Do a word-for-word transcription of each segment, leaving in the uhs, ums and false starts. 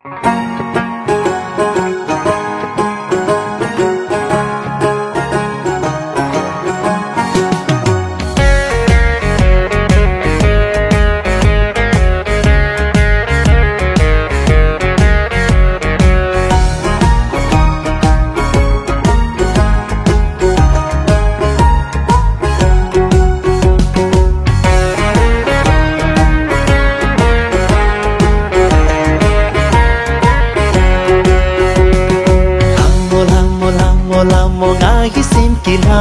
ལྷ་མོ་ལྷ་མོ་ལྷ་མོ་ང་ཡི་སེམས་ཀྱི་ལྷ་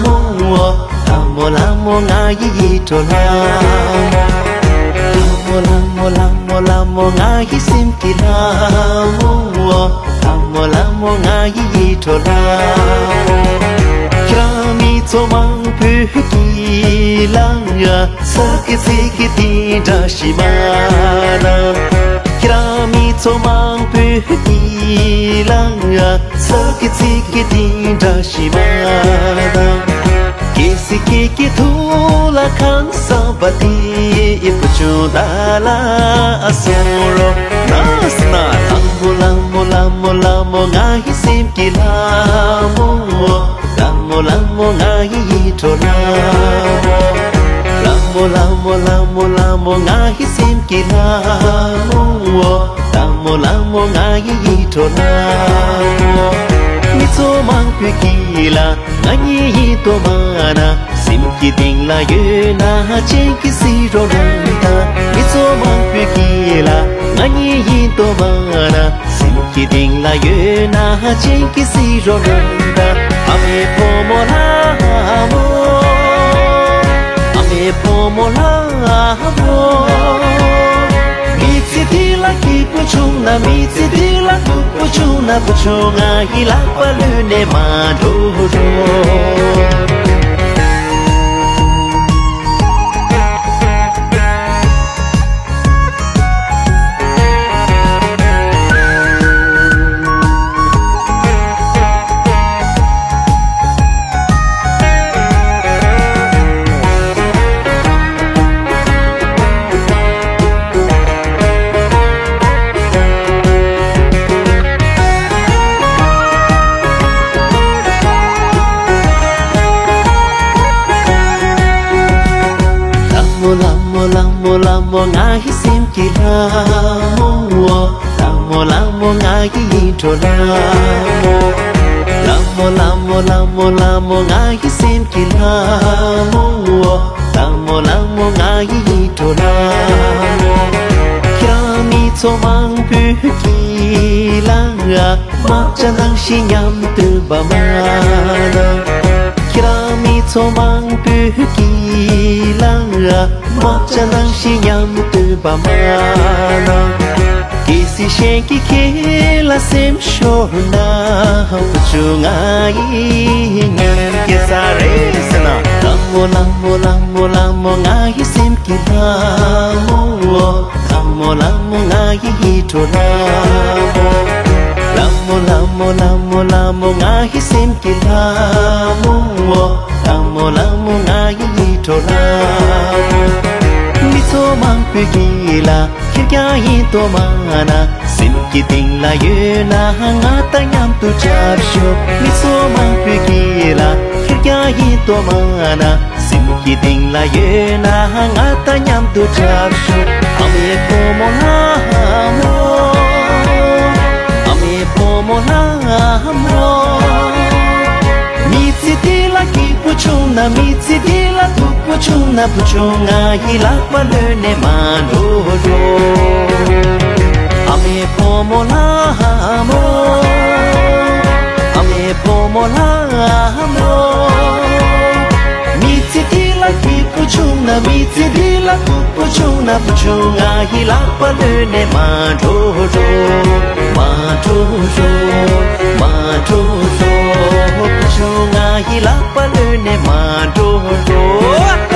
མོ། ལྷ་མོ་ལྷ་མོ་ང་ཡི་ཡིད་འཕྲོག་ལྷ་མོ། ལྷ་མོ་ལྷ་མོ་ལྷ་མོ་ལྷ་མོ་ང་ཡི་སེམས་ཀྱི་ལྷ་མོ། ལྷ་མོ་ལྷ་མོ་ང་ཡི་ཡིད་འཕྲོག་ལྷ་མོ། ཁྱེད་རང་མི་ཚོ་མང་པོས་ཀྱི་ལ་ཡ་ས་ཀི་ཚི་ཀི་དེ་འདྲ་ཞིག་མ་ན། ཁྱེད་རང་མི་ཚོ་མང་པོས་ཀྱི་ལ་ཡ་ས་ཀི་ཚི་ཀི་དེ་འདྲ་ཞིག་མ་ན། ཀི་སི་ཀི་ཀི་ཐུ་ལ་ཁང་ས་བ་དེ་ཨི་བུ་ཆུང་ད་ལ་ཨ་སོང་རོ། ན་སི་ན་ལྷ་མོ་ལྷ་མོ་ལྷ་མོ་ལྷ་མོ་ང་ཡི་སེམས་ཀྱི་ལྷ་མོ། ལྷ་མོ་ལྷ་མོ་ང་ཡི་ཡིད་འཕྲོག་ལྷ་མོ། ལྷ་མོ་ལྷ་མོ་ལྷ་མོ་ལྷ་མོ་ང་ཡི་སེམས་ཀྱི་ལྷ་མོ། ལྷ་མོ་ལྷ་མོ་ང་ཡི་ཡིད་འཕྲོག་ལྷ་མོ། མི་ཚོ་མང་པོས་ཀྱི་ལ་ང་གཉིས་ཡིན་དོ་མ་ན། སེམས་ཀྱི་གཏིང་ལ་ཡོད་ན་ཅན་གྱི་སི་རོ་རང་ད། མི་ཚོ་མང་པོས་ཀྱི་ལ་ང་གཉིས་ཡིན་དོ་མ་ན། སེམས་ཀྱི་གཏིང་ལ་ཡོད་ན་ཅན་གྱི་སི་རོ་རང་ད། ཨ་མའི་བུ་མོ་ལྷ་མོ། ཨ་མའི་བུ་མོ་ལྷ་མོ། མི་ཚེ་འདི་ལ་སྐྱིད་པོ་བྱུང་ན། མི་ཚེ་འདི་ལ་སྡུག་པོ་བྱུང་ན། བུ་ཆུང་ང་ཡི་ལག་པ་ལུས་ནས་མ་འགྲོ་རོགས། ལྷ་མོ་ལྷ་མོ་ལྷ་མོ་ལྷ་མོ་ང་ཡི་སེམས་ཀྱི་ལྷ་མོ། ལྷ་མོ་ལྷ་མོ་ང་ཡི་ཡིད་འཕྲོག་ལྷ་མོ། ལྷ་མོ་ལྷ་མོ་ལྷ་མོ་ལྷ་མོ་ང་ཡི་སེམས་ཀྱི་ལྷ་མོ། ལྷ་མོ་ལྷ་མོ་ང་ཡི་ཡིད་འཕྲོག་ལྷ་མོ། ཁྱེད་རང་མི་ཚོ་མང་པོས་ཀྱི་ལ་ཡ་དམག་ཆ་ནང་བཞིན་མཉམ་སྡོད་པ་མ་ན། ཁྱེད་རང་མི་ཚོ་མང་པོས་ཀྱི་ལ་ཡ་དམག་ཆ་ནང་བཞིན་མཉམ་སྡོད་པ་མ་ན། གལ་སྲིད་གཞན་གྱིས་ཁྱེད་ལ་སེམས་ཤོར་ན། བུ་ཆུང་ང་ཡི་ཉན་གྱི་ས་རེད་ཟེར་ན། ལྷ་མོ་ལྷ་མོ་ལྷ་མོ་ལྷ་མོ་ང་ཡི་སེམས་ཀྱི་ལྷ་མོ། ལྷ་མོ་ལྷ་མོ་ང་ཡི་ཡིད་འཕྲོག་ལྷ་མོ། ལྷ་མོ་ལྷ་མོ་ལྷ་མོ་ལྷ་མོ་ང་ཡི་སེམས་ཀྱི་ལྷ་མོ། ལྷ་མོ་ལྷ་མོ་ང་ཡི་ཡིད་འཕྲོག་ལྷ་མོ། མི་ཚོ་མང་པོས་ཀྱི་ལ་ཁེར་རྐྱང་ཡིན་དོ་མ་ན། སེམས་ཀྱི་གཏིང་ལ་ཡོད་ན་ང་དང་མཉམ་དུ་འཁྲབ་ཤོག་མི་ཚོ་མང་པོས་ཀྱི་ལ་ཁེར་རྐྱང་ཡིན་དོ་མ་ན། སེམས་ཀྱི་གཏིང་ལ་ཡོད་ན་ང་དང་མཉམ་དུ་འཁྲབ་ཤོག་ཨ་མའི་བུ་མོ་ལྷ་མོ། ཨ་མའི་བུ་མོ་ལྷ་མོ། མི་ཚེ་འདི་ལ་སྐྱིད་པོ་བྱུང་ན། མི་ཚེ་འདི་ལ་སྡུག་པོ་བྱུང་ན། བུ་ཆུང་ང་ཡི་ལག་པ་ལོན་ནས་མ་འགྲོ་རོགས། ཨ་མའི་བུ་མོ་ལྷ་མོ། ཨ་མའི་བུ་མོ་ལྷ་མོ། མི་ཚེ་འདི་ལ་སྐྱིད་པོ་བྱུང་ན། མི་ཚེ་འདི་ལ་སྡུག་པོ་བྱུང་ན། བུ་ཆུང་ང་ཡི་ལག་པ་ལོན་ནས་མ་འགྲོ་རོགས། མ་འགྲོ་རོགས། མ་འགྲོ་རོགས། བུ་ཆུང་ང་ཡི་ལག་པ་ལོན་ནས་མ་འགྲོ་རོགས།